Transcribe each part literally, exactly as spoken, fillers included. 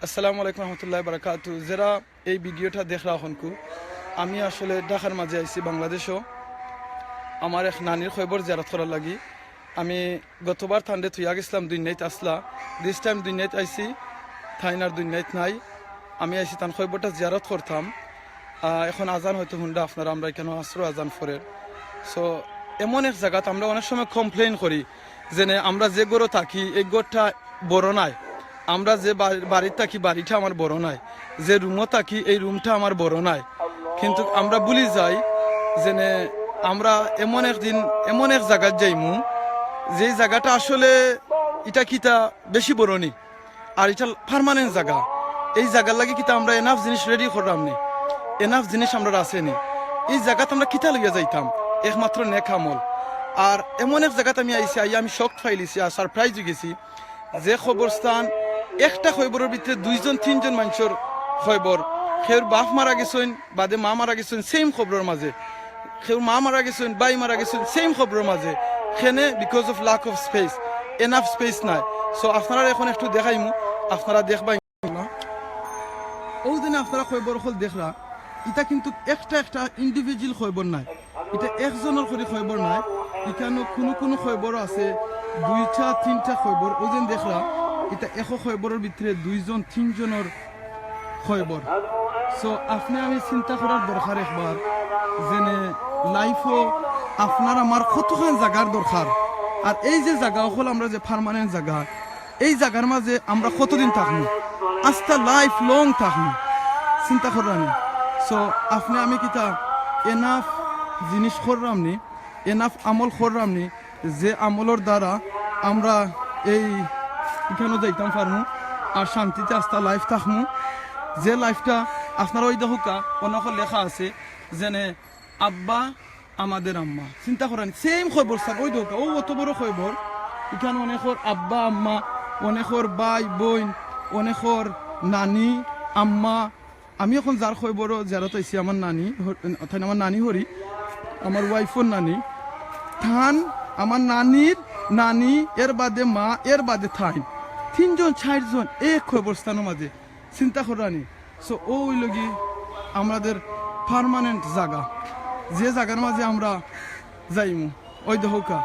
আসসালামু আলাইকুম রহমতুল্লাহ বারাকাতু। যেরা এই ভিডিওটা দেখরা অখনকু, আমি আসলে ঢাকার মাঝে আইছি বাংলাদেশো আমার এক নানির কবর জিয়ারত করার লাগি। আমি গতবার তানরে থুইয়া গেছিলাম দুনিয়াত আছলা, দিস টাইম দুনিয়াত আইছি, তাইন আর দুনিয়াত নাই। আমি আইছি তান কবরটা জিয়ারত করতাম। আহ, এখন আজান হয়তো হুনরা আপনারা, আমরা ইকানো আছরর আজান পড়ের। সো এমন এক জাগাত আমরা অনেক সময় কমপ্লেইন করি, যেনে আমরা যে ঘরো থাকি এই ঘরটা বড় নায়, আমরা যে বাড়ি-, বাড়িত থাকি বাড়িটা আমার বড় নায়, যে রুমো থাকি এই রুমটা আমার বড় নায়, কিন্তু আমরা ভুলি যাই যেনে আমরা এমন একদিন এমন এক জাগাত যাইমু, যেই জাগাটা আসলে ইটা কিতা বেশি বড় নি, আর ইটা পার্মানেন্ট জাগা। এই জাগার লাগি কিতা আমরা এনাফ জিনিস রেডি কররাম নি, এনাফ জিনিস আমরার আছে নি। এই জাগাত আমরা কিতা লইয়া যাইতাম? একমাত্র নেক আমল। আর এমন এক জাগাত আমি আইছি, আইয়া আমি শকড পাইলিছি আর সারপ্রাইজ অই গেছি। যে কবরস্থান, একটা কবরর ভিতরে দুইজন তিনজন মানষর কবর, কেউর বাপ মারা গেছইন, বাদে মা মারা গেছইন, সেম কবরর মাঝে, কেউর মা মারা গেছইন, ভাই মারা গেছইন, সেম কবরর মাঝে। কেনে? Because of lack of space, enough space নাই। সো আপনারারে এখন একটু দেখাইমু, আপনারা দেখবা ইনশাআল্লাহ। অউ যেনে আপনারা কবর অকল দেখরা, ইটা কিন্তু একটা একটা ইন্ডিভিজুয়াল কবর নায়, ইটা একজনর করি কবর নায়। ইকানো কুনু কুনু কবর আছে দুইটা তিনটা কবর। অউ যেন দেখরা, ইটা এক কবরর ভিতরে দুইজন তিনজনর কবর। সো আপনে আমি চিন্তা করার দরকার একবার, যেনে লাইফো আপনার আমার কতখান জাগার দরকার। আর এই যে জাগা অকল, আমরা যে পার্মানেন্ট জাগা, এই জাগার মাঝে আমরা কতদিন থাকমু? আস্তা লাইফ লং থাকমু। চিন্তা কররা নি? সো আপনে আমি কিতা এনাফ জিনিস কররাম নি, এনাফ আমল কররাম নি, যে আমলর দ্বারা আমরা এই ইকানো যাইতাম পারমু আর শান্তিতে আস্তা লাইফ থাকমু? যে লাইফটা আপনারা অউ দেখউক্কা, অনো লেখা আছে যেনে আব্বা আমাদের আম্মা। চিন্তা কররা নি, সেম কবরস্থান, অউ দেখউক্কা, অউ অত বড় কবর, ইকানো অনেকর আব্বা আম্মা, অনেকর ভাই বইন, অনেকর নানি আম্মা। আমি এখন যার কবরো জিয়ারত আইছি, আমার নানি, তাইন আমার নানি হরি, আমার ওয়াইফর নানি, তান, আমার নানির নানি, এর বাদে মা, এর বাদে তাইন, তিনজন চাইরজন এক কবরস্থানর মাঝে। চিন্তা কররা নি? সো অউ অইলোগি আমাদের পার্মানেন্ট জাগা, যে জাগার মাঝে আমরা যাইমু। অউ দেখউক্কা,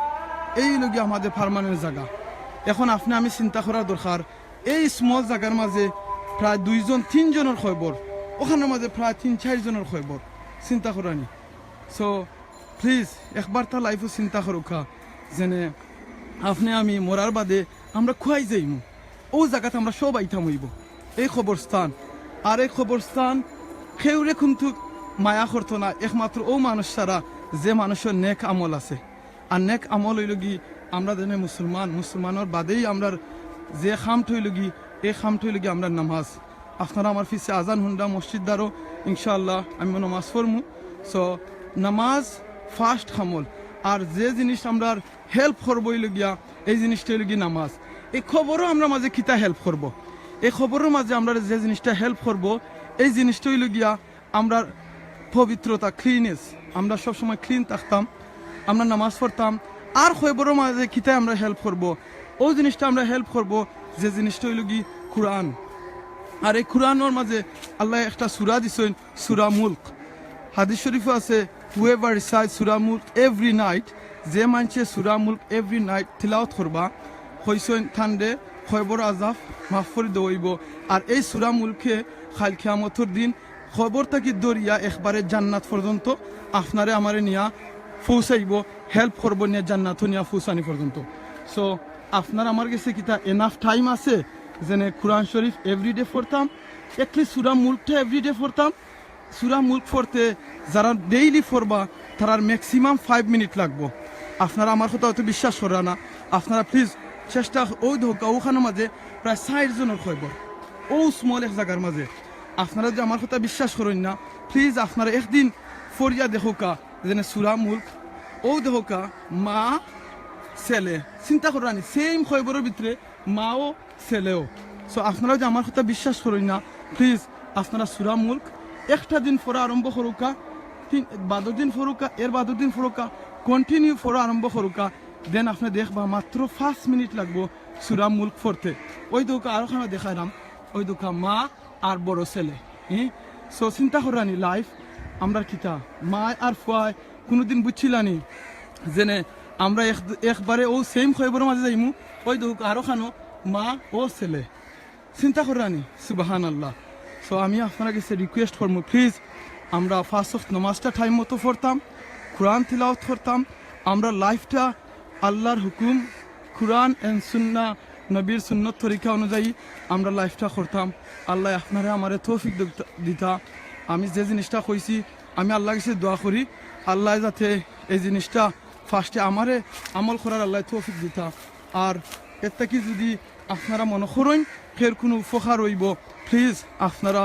এই অইলোগি আমাদের পার্মানেন্ট জাগা। এখন আপনে আমি চিন্তা করার দরকার, এই স্মল জাগার মাঝে প্রায় দুইজন তিনজনর কবর, অখানর মাঝে প্রায় তিন চাইরজনর কবর। চিন্তা কররা নি? সো প্লিজ একবারতা লাইফো চিন্তা করউক্কা, যেনে আপনে আমি মরার বাদে আমরা কুয়াই যাইমু, অউ জাগাত আমরা সব আইতাম অইবো। এই কবরস্থান, আর এই কবরস্থান কেউরে কিন্তু মায়া করতো না, একমাত্র অউ মানুষ ছাড়া যে মানুষর নেক আমল আছে। আর নেক আমল অইলোগি আমরা যেনে মুসলমান, মুসলমানর বাদেই আমরার যে কামটা অইলোগি, এই কামটা অইলোগি আমরার নামাজ। আপনারা আমার পিছে আজান হুনরা মসজিদর দ্বারো, ইনশাআল্লাহ আমি নামাজ পড়মু। সো নামাজ ফার্স্ট আমল। আর যে জিনিস আমরার হেল্প করবো অইলোগিয়া, এই জিনিসটা অইলোগি নামাজ। এই কবরো আমরার মাঝে কিতা হেল্প করবো? এই কবরর মাঝে আমরারে যে জিনিসটা হেল্প করবো, এই জিনিসটা অইলোগিয়া আমরার পবিত্রতা, ক্লিনেস। আমরা সবসময় ক্লিন থাকতাম, আমরা নামাজ পড়তাম। আর কবরর মাঝে কিতায় আমরার হেল্প করবো? অউ জিনিসটা আমরার হেল্প করবো, যে জিনিসটা অইলোগি কুরআন। আর এই কুরআনর মাঝে আল্লায় একটা সূরা দিছইন, সূরা মুলক। হাদিস শরীফো আছে, "Whoever recites Surah Mulk every night", যে মানষে সূরা মুলক এভরি নাইট তিলাওয়াত করবা, কইছইন তানরে কবরর আযাব মাফ করি দেওয়া অইবো। আর এই সূরা মুলকে কাইল কিয়ামতর দিন কবর থাকি ধরিয়া একবারে জান্নাত পর্যন্ত আপনারে আমারে নিয়া পৌঁছাইবো, হেল্প করবো নিয়া জান্নাতো নিয়া পৌঁছানি পর্যন্ত। সো আপনার আমার গেছে কিতা এনাফ টাইম আছে, যেনে কুরআন শরীফ এভরিডে পড়তাম, অ্যাটলিস্ট সূরা মুলকটা এভরিডে পড়তাম। সূরা মুলক পড়তে যারা ডেইলি পড়বা, তারার ম্যাক্সিমাম ফাইভ মিনিট লাগবো। আপনারা আমার কথা হয়তো বিশ্বাস কররা না, আপনারা প্লিজ চেষ্টা, অউ দেখউক্কা, অখানর মাঝে প্রায় চাইরজনর কবর, অউ স্মল এক জাগার মাঝে। আপনারা যদি আমার কথা বিশ্বাস করইন না, প্লিজ আপনারা একদিন পড়িয়া দেখউক্কা, যেনে সূরা মুলক, অউ দেখউক্কা, মা, ছেলে, চিন্তা কররা নি, সেম কবরর ভিতরে মাও ছেলেও। সো আপনারা যদি আমার কথা বিশ্বাস করইন না, প্লিজ আপনারা সূরা মুলক একটা দিন পড়া আরম্ভ করউক্কা, তিন, বাদর দিন পড়উক্কা, এর বাদর দিন পড়উক্কা, কন্টিনিউ পড়া আরম্ভ করউক্কা। দেন আপনে দেখবা মাত্র পাঁচ মিনিট লাগবো সূরা মুলক পড়তে। অউ দেখউক্কা আরোখানো দেখাইরাম, ওই দুকা মা আর বড় ছেলে। ই? So চিন্তা কররানি life, আমরার কিতা? মা আর ফুয়ায় কুনুদিন বুঝছিলানি যেনে আমরা এক-, একবারে অউ same খয়বরর মাঝে যাইমু, ওই দুকা আরো খানো মা ও ছেলে। চিন্তা কররানি, সুবহানাল্লাহ। So আমি আপনারার গেছে request করমু, please আমরা পাঁচ ওয়াক্ত নামাজটা time মতো পড়তাম, কোরআন তিলাওয়াত করতাম, আমরার lifeটা আল্লাহর হুকুম, কোরআন and সুন্নাহ, নবীর সুন্নত তরিকা অনুযায়ী আমরার lifeটা করতাম। আল্লায় আপনারে আমারে তৌফিক দিতা। আমি যে জিনিসটা কইছি, আমি আল্লাহর গেছে দোয়া করি, আল্লায় যাতে এই জিনিসটা firstএ আমারে আমল করার আল্লায় তৌফিক দিতা। আর এর থাকি যুদি আপনারা মনো করইন এর কুনু উপকার অইবো, please আপনারা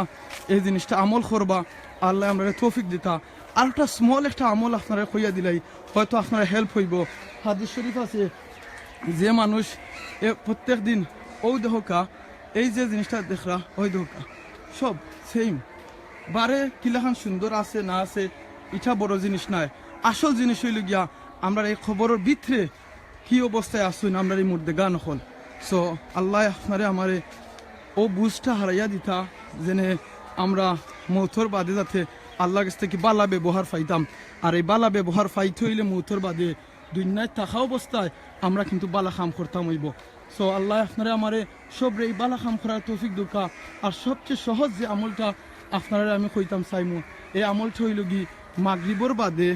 এই জিনিসটা আমল করবা, আল্লায় আমরারে তৌফিক দিতা। আর একটা small একটা আমল আপনারারে কইয়া দিলাই, হয়তো আপনারার help অইবো। হাদিস শরীফ আছে, যে মানুষ এ প্রত্যেক দিন অউ দেখউক্কা, এই যে জিনিসটা দেখরা, ওই দেখউক্কা, সব same। বারে কিলাখান সুন্দর আছে না আছে, ইটা বড় জিনিস নায়। আসল জিনিস অইলো গিয়া আমরার এই কবরর ভিতরে কি অবস্থায় আছইন আমরার এই মুর্দেগান অকল। So আল্লায় আপনারে আমারে অউ বুঝটা হারাইয়া দিতা, যেনে আমরা মউতর বাদে যাতে আল্লাহর গেছ থাকি বালা ব্যবহার পাইতাম। আর এই বালা ব্যবহার পাইতে অইলে মউতর বাদে দুনিয়াত থাকা অবস্থায় আমরা কিন্তু বালা কাম করতাম অইবো। So আল্লায় আপনারে আমারে সবরে এই বালা কাম করার তৌফিক দেউক্কা। আর সবচেয়ে সহজ যে আমলটা আপনারারে আমি কইতাম চাইমু, এই আমলটা অইলো গি মাগরিবর বাদে,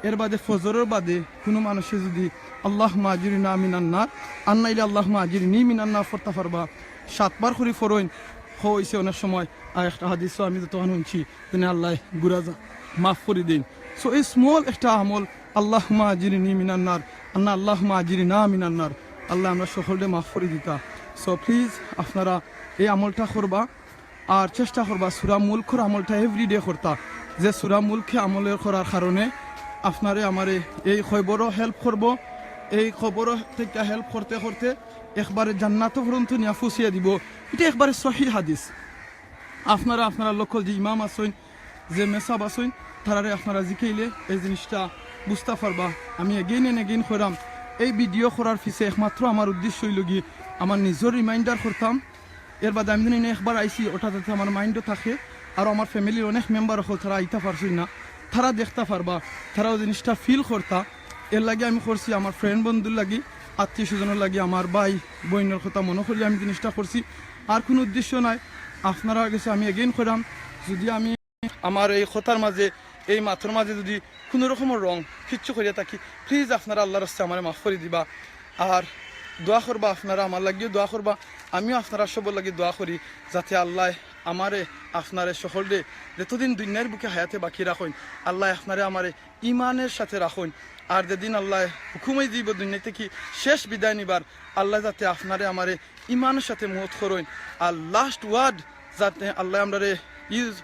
এর বাদে ফজরর বাদে কুনু মানুষে যুদি আল্লাহুম্মা আজিরনা মিনান নার, আর নাইলে আল্লাহুম্মা আজিরনি মিনান নার পড়তা পারবা, সাতবার করি পড়ইন, কইছে অনেক সময়। আর একটা হাদিসও আমি যতখান হুনছি, যেনে আল্লায় গুরা যা মাফ করি দেইন। So এই small একটা আমল, আল্লাহুম্মা আজিরনি মিনান নার, আর না আল্লাহুম্মা আজিরনা মিনান নার, আল্লায় আমরা সকলরে মাফ করি দিতা। So please আপনারা এই আমলটা করবা, আর চেষ্টা করবা সূরা মুলকর আমলটা everyday করতা। যে সূরা মুলকে আমলের করার কারণে আপনারে আমারে এই কবরও help করবো, এই কবর থাকি help করতে করতে একবারে জান্নাত পর্যন্ত নিয়া পৌঁছিয়া দিবো। ইটা একবারে সহি হাদিস। আপনারা, আপনারার local যে ইমাম আছইন, যে মেসাব আছইন, তারারে আপনারা জিকাইলে এই জিনিসটা বুঝতা পারবা। আমি again and again কইরাম, এই video করার পিছে একমাত্র আমার উদ্দেশ্য অইলো গি আমার নিজর reminder করতাম। এর বাদে আমি যেনে একবার আইছি, ওটা যাতে আমার mindও থাকে। আর আমার familyর অনেক member অকল তারা আইতা পারছইন না, তারা দেখতা পারবা, তারাও জিনিসটা feel করতা। এর লাগি আমি করছি আমার friend বন্ধুর লাগি, আত্মীয় স্বজনর লাগি, আমার ভাই বইনর কথা মনো করি আমি জিনিসটা করছি। আর কুনু উদ্দেশ্য নাই। আপনারার গেছে আমি again কইরাম, যুদি আমি আমার এই কথার মাঝে, এই মাতর মাঝে যুদি কুনু রকমর wrong কিচ্ছু করিয়া থাকি, please আপনারা আল্লাহর রাস্তায় আমারে মাফ করি দিবা। আর দোয়া করবা, আপনারা আমার লাগিও দোয়া করবা, আমিও আপনারা সবর লাগি দোয়া করি, যাতে আল্লায় আমারে, আপনারে সকলরে যতদিন দুনিয়ার বুকে হায়াতে বাকি রাখইন, আল্লায় আপনারে আমারে ইমানের সাথে রাখইন। আর যেদিন আল্লায় হুকুম অই দিবো দুনিয়া থাকি শেষ বিদায় নিবার, আল্লায় যাতে আপনারে আমারে ইমানের সাথে মউত করইন। আর last word যাতে আল্লায় আমরারে use,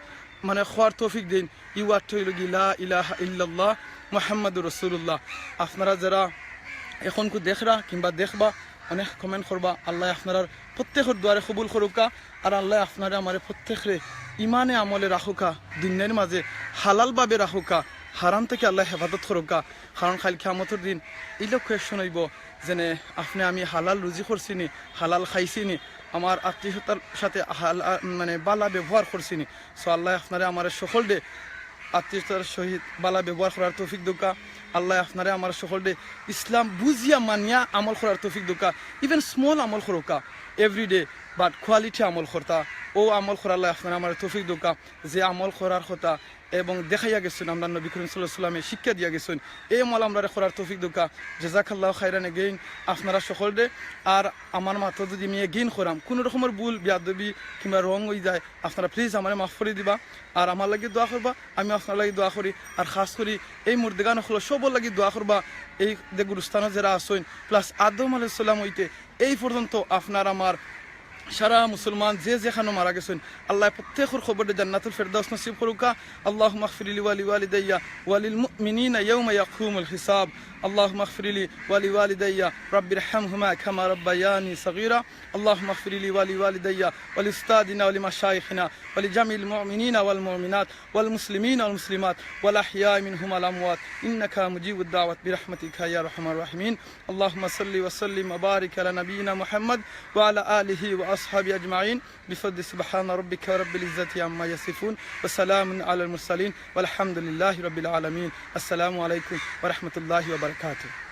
মানে, কওয়ার তৌফিক দেইন, ই wordটা অইলো গি লা ইলাহা ইল্লাল্লাহ মুহাম্মাদুর রাসূলুল্লাহ। আপনারা যারা এখনকু দেখরা কিংবা দেখবা, অনেক comment করবা, আল্লায় আপনারার প্রত্যেকর দোয়ারে কবুল করউক্কা। আর আল্লায় আপনারে আমারে প্রত্যেকরে ইমানে আমলে রাখউক্কা, দুনিয়ার মাঝে হালালভাবে রাখউক্কা, হারাম থাকি আল্লায় হেফাজত করউক্কা। কারণ কাইল কিয়ামতর দিন ইলা question অইবো, যেনে আপনে আমি হালাল রুজি করছি নি, হালাল খাইছি নি, আমার আত্মীয় স্বজনর সাথে হালা-, মানে, বালা ব্যবহার করছি নি। So আল্লায় আপনারে আমারে সকলরে আত্মীয় স্বজনর সহিত বালা ব্যবহার করার তৌফিক দেউক্কা। আল্লায় আপনারে আমারে সকলরে ইসলাম বুঝিয়া মানিয়া আমল করার তৌফিক দেউক্কা। Even small আমল করউক্কা, everyday, but quality আমল করতা। অউ আমল করার আল্লায় আপনারে আমারে তৌফিক দেউক্কা, যে আমল করার কথা এবং দেখাইয়া গেছইন, আমরার নবী করিম সাল্লাল্লাহু আলাইহি ওয়াসাল্লামে শিক্ষা দিয়া গেছইন, এই আমল আমরারে করার তৌফিক দেউক্কা। জাযাকাল্লাহু খাইরান again আপনারা সকলরে। আর আমার মাতো যুদি আমি again কইরাম, কুনু রকমর ভুল, বেয়াদবি কিংবা wrong অই যায়, আপনারা please আমারে মাফ করি দিবা। আর আমার লাগি দোয়া করবা, আমিও আপনার লাগি দোয়া করি। আর খাছ করি এই মুর্দেগান অকলর সবর লাগি দোয়া করবা, এই যে গুরুস্থানো যেরা আছইন, plus আদম আলাইহিস সালাম অইতে এই পর্যন্ত আপনার আমার সারা মুসলমান যে যেখানো মারা গেছইন, আল্লায় প্রত্যেকর কবররে জান্নাতুল ফেরদাউস নসিব করউক্কা। اللهم اغفر لي ولوالدي وللمؤمنين يوم يقوم الحساب. اللهم اغفر لي ولوالدي رب ارحمهما كما ربياني صغيرا. اللهم اغفر لي ولوالدي ولأستاذنا ولمشايخنا ولجميع المؤمنين والمؤمنات والمسلمين والمسلمات والأحياء منهم والأموات إنك مجيب الدعوات برحمتك يا أرحم الراحمين. اللهم صل وسلم وبارك على نبينا محمد وعلى آله وأصحابه وأصحابه أجمعين بفضل سبحان ربك رب العزة عما يصفون وسلام على المرسلين والحمد لله رب العالمين. السلام عليكم ورحمة الله وبركاته.